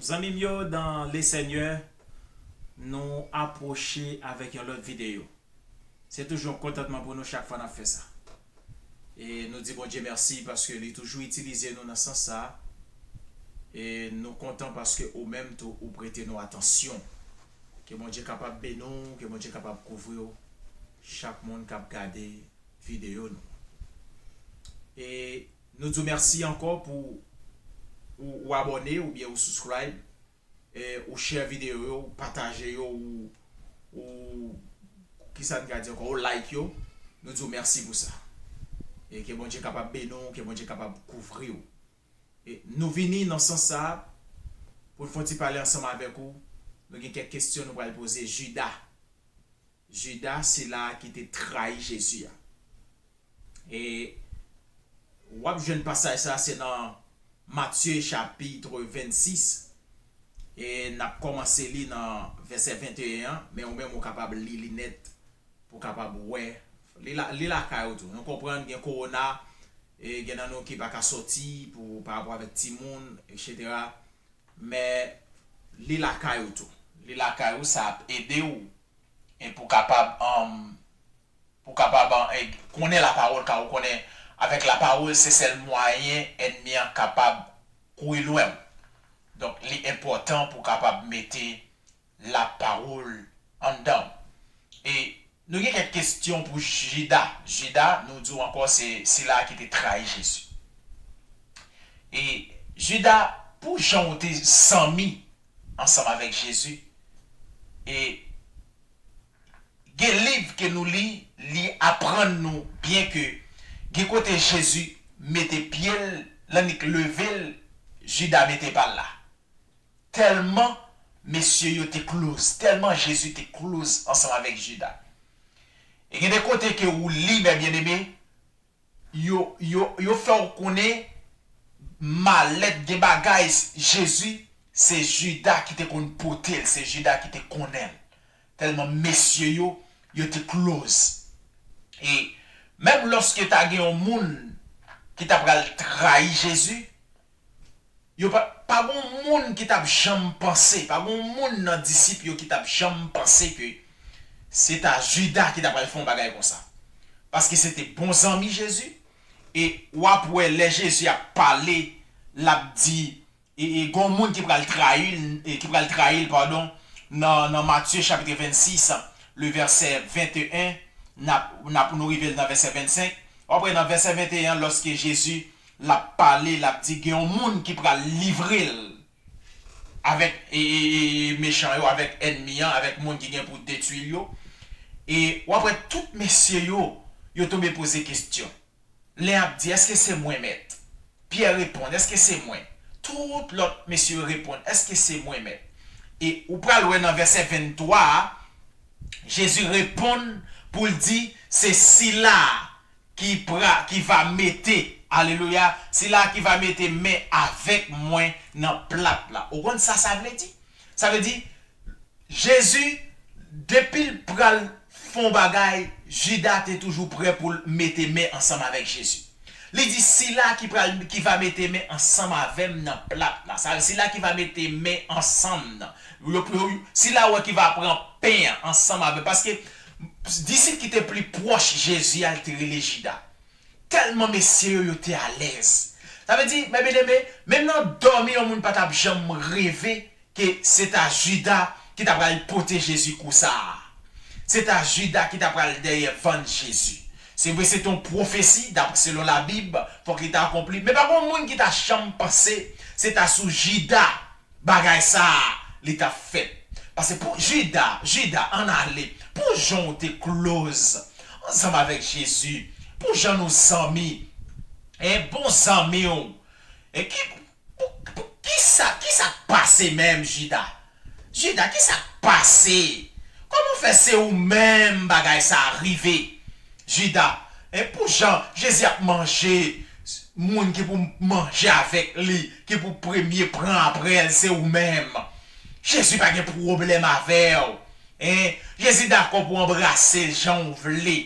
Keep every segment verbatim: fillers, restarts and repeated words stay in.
Zanmi m yo dan Lesenyè, nou apwoche avèk yon lòt videyo. Se toujou yon kontantman pou nou chak fwa n ap fè sa. E nou di Bondye mèsi paske li toujou itilize nou nan sans sa. E nou kontan paske ou menm tou ou prete nou atansyon. Ke Bondye kapab beni w, ke Bondye kapab kouvri w, chak moun k ap gade videyo nou. E nou di w mèsi ankò pou ou, ou abòne oubyen ou subscribe, e ou share videyo yo, ou pataje yo, ou, ou kisa n ka di ankò, ou like yo. Nou di w mèsi pou sa. E ke Bondye kapab beni w, ke Bondye kapab kouvri w. E nou vini nan sans sa pou n fè yon ti pale ansanm avèk ou. Nou gen kèk kesyon nou pral poze Jida. Jida, sila ki te trayi Jezi a. E w ap jwenn pasaj sa, se nan Matye chapit vennsis, e n ap kòmanse li nan vèsè venteyen an, men ou menm ou kapab li li nèt pou w kapab wè. Li la, li lakay ou tou. Nou konprann gen kowona, e gen nan nou ki pa ka sòti pou, pa rapò avèk timoun, etsetera. Men li lakay ou tou. Li lakay ou, sa ap ede w, e pou kapab, um, pou kapab, um, e, konnen lapawòl, ka ou konnen avèk lapawòl, se sèl mwayen ènmi an kapab kouri lwen w. Donk, li enpòtan pou kapab mete lapawòl anndan w. E nou gen kèk kesyon pou Jida. Jida, nou di w ankò, se sila ki te trayi Jezi. E Jida, pou jan w te zanmi ansanm avèk Jezi, e gen liv ke nou li, li aprann nou byen ke gen kote Jezi mete pye l, l annik leve l, Jida mete pa l la. Tèlman mesye yo te close, tèlman Jezi te close ansanm avèk Jida. E gen de kote ke ou li, mè byeneme, yo, yo, yo fè w konnen malèt, gen bagay Jezi, se Jida ki te konn pote l, se Jida ki te konnen l. Tèlman mesye yo, yo te close. E menm lòske ta gen yon moun ki ta pral trayi Jezi, yo pa, pa gon moun ki t ap janm panse, pa gon moun nan disip yo ki t ap janm panse ke se ta Jida ki ta pral fè yon bagay konsa. Paske se te bon zanmi Jezi, e w ap wè lè Jezi ap pale, l ap di, e, e gon moun ki pral trayi l, e ki pral trayi l, padon, nan, nan Matye chapit vennsis, le vèsè venteyen, n ap, n ap nou rive l nan vèsè vennsenk. W ap wè nan vèsè venteyen an, lòske Jezi, l ap pale, l ap di gen yon moun ki pral livre l avèk, e, e, e, e mechan yo, avèk ènmi an, avèk moun ki gen pou detwi l yo. E w ap wè tout mesye yo, yo tonbe poze kesyon. Lè y ap di, "Èske se mwen, Mèt?" Pyè reponn, "Èske se mwen?" Tout lòt mesye yo reponn, "Èske se mwen, Mèt?" E ou pral wè nan vèsè venntwa a, Jezi reponn pou l di, "Se sila ki pra, ki va mete, alelouya, sila ki va mete men avèk mwen nan plat la." Ou konn sa sa vle di? Sa vle di, Jezi, depi l pral fè yon bagay, Jida te toujou prè pou l mete men ansanm avèk Jezi. Li di, "Sila ki pral, ki va mete men ansanm avè m nan plat la." Sa vle, sila ki va mete men ansanm nan. Yo, yo, sila wè ki va pran pen an ansanm avè m. Paske disip ki te pi pwòch Jezi a, l te rele Jida. Tèlman mesye yo, yo te alèz. Sa vle di, mè byeneme, menm nan dòmi, yon moun pa t ap janm reve ke se ta Jida ki ta pral pote Jezi kou sa a. Se ta Jida ki ta pral dèyè vann Jezi. Se vre, se te yon pwofesi, dap, selon Labib, fòk li ta akonpli. Men pa gen yon moun ki ta janm panse se ta sou Jida bagay sa a li t ap fèt. Paske pou Jida, Jida, ann ale, pou jan w te close ansanm avèk Jezi, pou jan nou zanmi, en bon zanmi w, e ki, pou, pou, kisa, kisa k pase menm, Jida? Jida, kisa k pase? Kòman fè se ou menm bagay sa a rive? Jida, e pou jan Jezi ap manje, moun ki pou manje avèk li, ki pou premye pran apre l, se ou menm. Jezi pa gen pwoblèm avè w. En, Jezi dakò pou anbrase l jan w vle.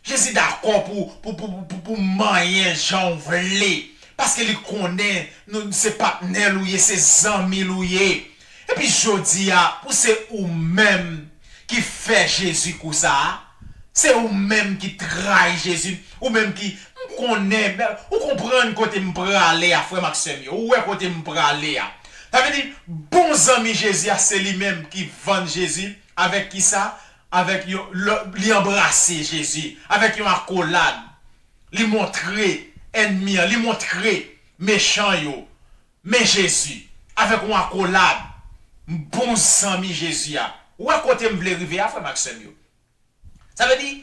Jezi dakò pou, pou, pou, pou, pou, pou manyen l jan w vle. Paske li konnen nou se patnè l ou ye, se zanmi l ou ye. Epi jodi a, pou se ou menm ki fè Jezi kou sa a, se ou menm ki trayi Jezi, ou menm ki, m konnen, ou konprann kote m prale a, frè m ak sè m yo, ou wè kote m prale a. Sa vle di, bon zanmi Jezi a, se li menm ki vann Jezi, avèk kisa? Avèk yon, lè, li anbrase Jezi, avèk yon akolad. Li montre ènmi an, li montre mechan yo, men Jezi, avèk yon akolad, bon zanmi Jezi a. Ou wè kote m vle rive a, frè m ak sè m yo? Sa vle di,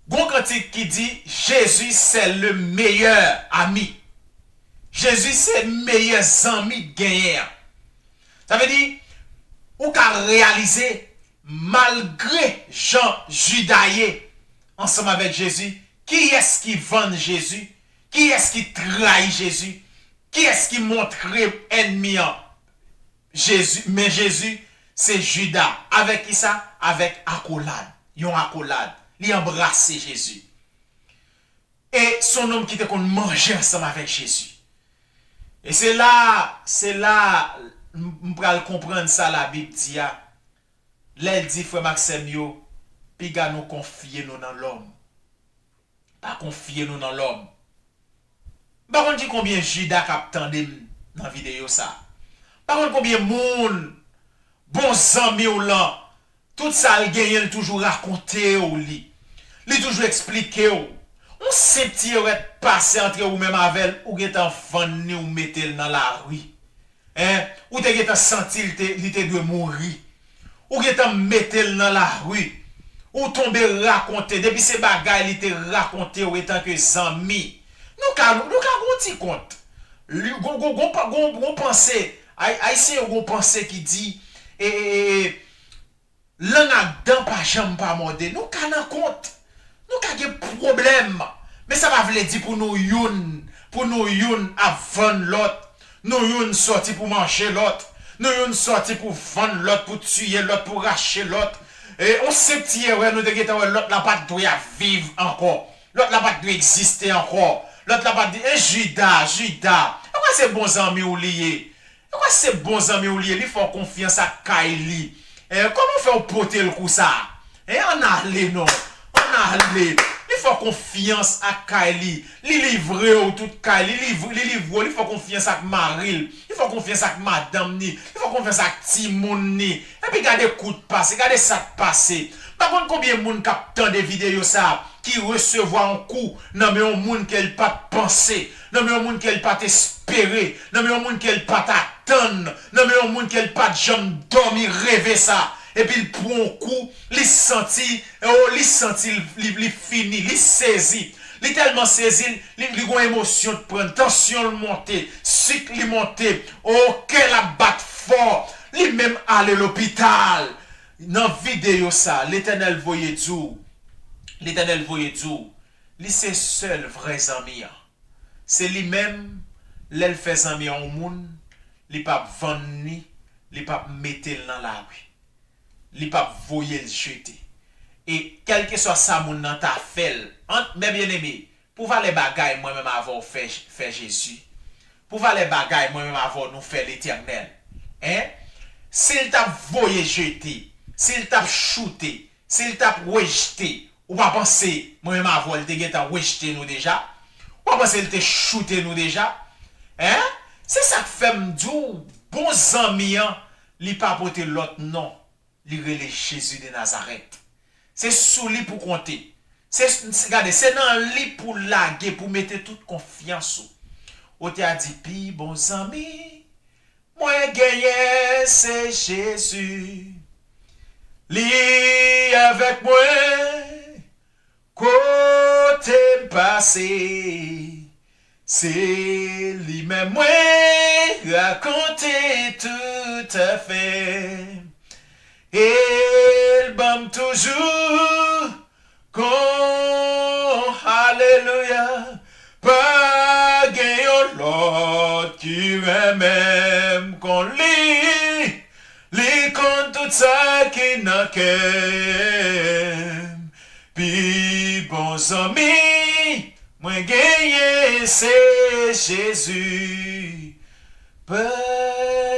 gon kantik ki di, Jésus c'est le meilleur ami. Jezi se meyè zanmi k genyen an. Sa vle di, ou ka reyalize, malgre jan Jida ye ansanm avèk Jezi, kiyès ki vann Jezi? Kiyès ki trayi Jezi? Kiyès ki montre ènmi an Jezi, men Jezi, se Jida. Avèk kisa? Avèk akolad. Yon akolad. Li anbrase Jezi. E se yon nonm ki te konn manje ansanm avèk Jezi. E se la, se la, m, m pral konprann sa Labib di a. Lè l di, frè m ak sè m yo, piga nou konfye nou nan lòm. Pa konfye nou nan lòm. M pa konn ki konbyen Jida k ap tande m nan videyo sa. M pa konn konbyen moun, bon zanmi w lan, tout sa l genyen, l toujou rakonte w li. Li toujou eksplike w. Yon senp ti erè t pase antre ou menm avè l, ou gentan vann li, ou mete l nan lari. Hein? Ou te gentan santi li te, li te dwe mouri. Ou gentan mete l nan lari. Ou tonbe rakonte. Depi se bagay li te rakonte w etanke zanmi. Nou ka, nou ka gon ti kont. Li, gon, gon, gon, gon, gon panse. Ay, Ayisyen yo gon panse ki di, e, e, e, lang ak dan pa janm pa mòde. Nou ka nan kont. Nou ka gen pwoblèm. Men sa pa vle di pou nou youn, pou nou youn ap vann lòt. Nou youn sòti pou manje lòt. Nou youn sòti pou vann lòt, pou tiye lòt, pou rache lòt. E, yon senp ti erè, nou te gentan wè lòt la pa t dwe ap viv ankò. Lòt la pa t dwe egziste ankò. Lòt la pa t dwe, e Jida, Jida. E kwè se bon zanmi w li ye. E kwè se bon zanmi w li ye, li fè w konfyans ak kay li. E, kòman fè w pote l kou sa? E, ann ale non. Ann ale. Li fè w konfyans ak kay li. Li livre w tout kay li. Li livre, li livre w, li fè w konfyans ak mari l. Li fè w konfyans ak madanm ni. Li fè w konfyans ak timoun ni. Epi gade kou t pase, gade sa k pase. M pa konn konbyen moun k ap tande videyo sa a ki resevwa yon kou nan men yon moun ke l pa t panse, nan men yon moun ke l pa t espere, nan men yon moun ke l pa t atann, nan men yon moun ke l pa t janm dòmi reve sa. Epi l pran yon kou, li santi, oh, li santi l, li, li fini, li sezi. Li tèlman sezi, li, li gon emosyon k pran l, tansyon l monte, sik li monte, oh, kè l ap bat fò, li menm ale lopital. Nan videyo sa, Letènèl voye di w, Letènèl voye di w, li se sèl vrè zanmi an. Se li menm, lè l fè zanmi an yon moun, li p ap vann li, li p ap mete l nan lari. Li p ap voye l jete. E kèlkeswa sa moun nan ta fè l, ant, men byeneme, pou valè bagay mwen menm avè w fè, fè Jezi, pou valè bagay mwen menm avè w nou fè Letènèl, en, si l t ap voye jete, si l t ap choute, si l t ap rejte, ou pa panse mwen menm avè w li te gentan rejte nou deja? Ou pa panse li te choute nou deja? En? Se sa k fè m di w, bon zanmi an, li pa pote lòt non. Li rele Jezi de Nazarèt. Se sou li pou konte. Se, se, gade, se nan li pou lage, pou mete tout konfyans ou. Otè a di, pi bon zanmi mwen genyen se Jezi. Li avèk mwen kote m pase. Se li menm mwen rakonte toutafè. E l ban m toujou kon alelouya. Pa gen yon lòt ki renmen m kon li. Li konn tout sa ki nan kè m. Pi bon zanmi Mwen genyen se Jezi, pa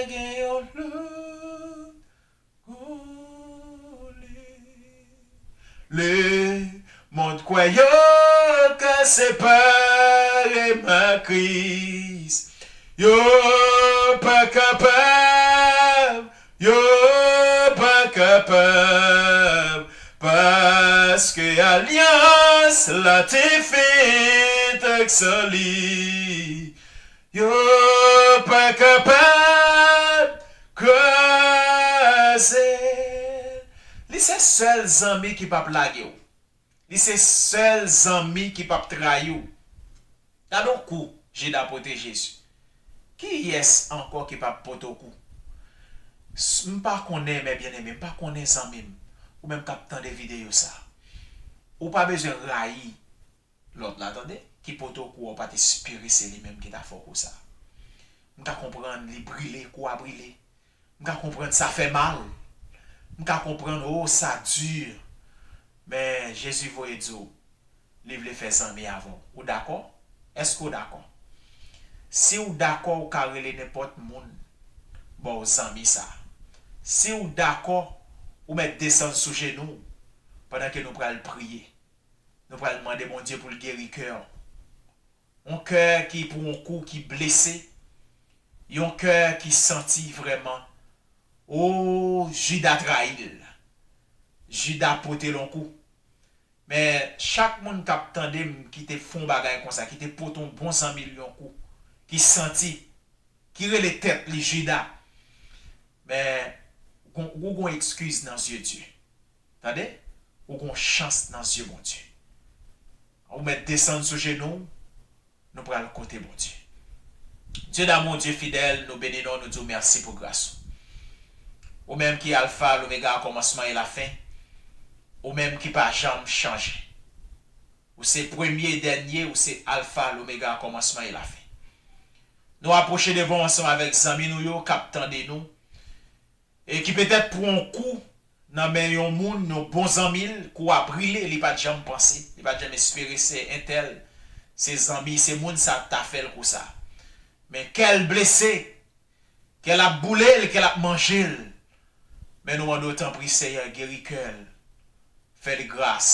gen yon lòt kou li. Lemonn kwè yo ka separe m ak Kris. Yo pa kapab, yo pa kapab, paske alyans la te fèt ak san li. Yo pa kapab kraze l. Li se sèl zanmi ki p ap lage w. Li se sèl zanmi ki p ap trayi w. Gade yon kou Jida pote Jezi. Kiyès ankò ki p ap pote w kou? S-, m pa konnen, mè byeneme, m pa konnen, zanmi m, ou menm k ap tande videyo sa a. Ou pa bezwen rayi lòt la, tande, ki pote w kou a, ou pa t espere se li menm ki ta fè w kou sa a. M ka konprann li brile, kou a brile. M ka konprann sa fè mal. M ka konprann, o, sa di. Men Jezi voye di w, li vle fè zanmi avè w. Ou dakò? Èske w dakò? Si w dakò, ou ka rele nenpòt moun ba w zanmi sa a. Si w dakò, ou mèt desann sou jenou w pandan ke nou pral priye. Nou pral mande Bondye pou l geri kè w. Yon kè ki pou yon kou ki blese. Yon kè ki santi vrèman, o, Jida trayi l. Jida pote l yon kou. Men chak moun k ap tande m ki te fè yon bagay konsa, ki te pote yon bon zanmi l yon kou, ki santi, ki rele tèt li Jida, men ou gon, ou gon ekskiz nan zye Dye. Tande? Ou gon chans nan zye Bondye. Ou mèt desann sou jenou w, nou pral kote Bondye. Dye damou, Dye fidèl, nou beni non w, nou di w mèsi pou gras ou. Ou menm ki Alfa, Lomega, kòmansman e lafen. Ou menm ki pa janm chanje. Ou se premye e dènye, ou se Alfa, Lomega, kòmansman e lafen. Nou apwoche devan w ansanm avèk zanmi nou yo k ap tande nou, e ki petèt pran yon kou nan men yon moun, yon bon zanmi l, kou a brile, li pa t janm panse, li pa t janm espere se entèl, se zanmi, se moun sa k ta fè l kou sa. Men kè l blese, kè l ap boule l, kè l ap manje l. Men nou mande w, tanpri, Seyè, geri kè l, fè li gras.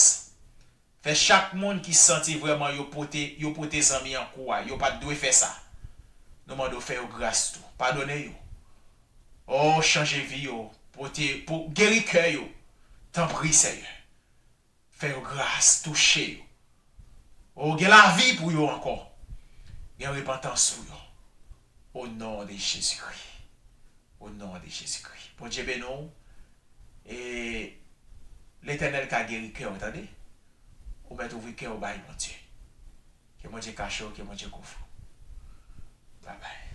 Fè chak moun ki santi vrèman yo pote, yo pote zanmi an kou a, yo pa t dwe fè sa. Nou mande w fè yo gras tou. Padone yo. O, chanje vi yo. Pote, pou, geri kè yo. Tanpri, Seyè. Fè yo gras, touche yo. O, gen lavi pou yo ankò. Gen repantans pou yo. O non de Jezikri. O non de Jezikri. Bondye beni w. E Letènèl ka geri kè w, tande. Ou mèt ouvri kè w bay Bondye. Ke Bondye kache w, ke Bondye kouvri w. Babay.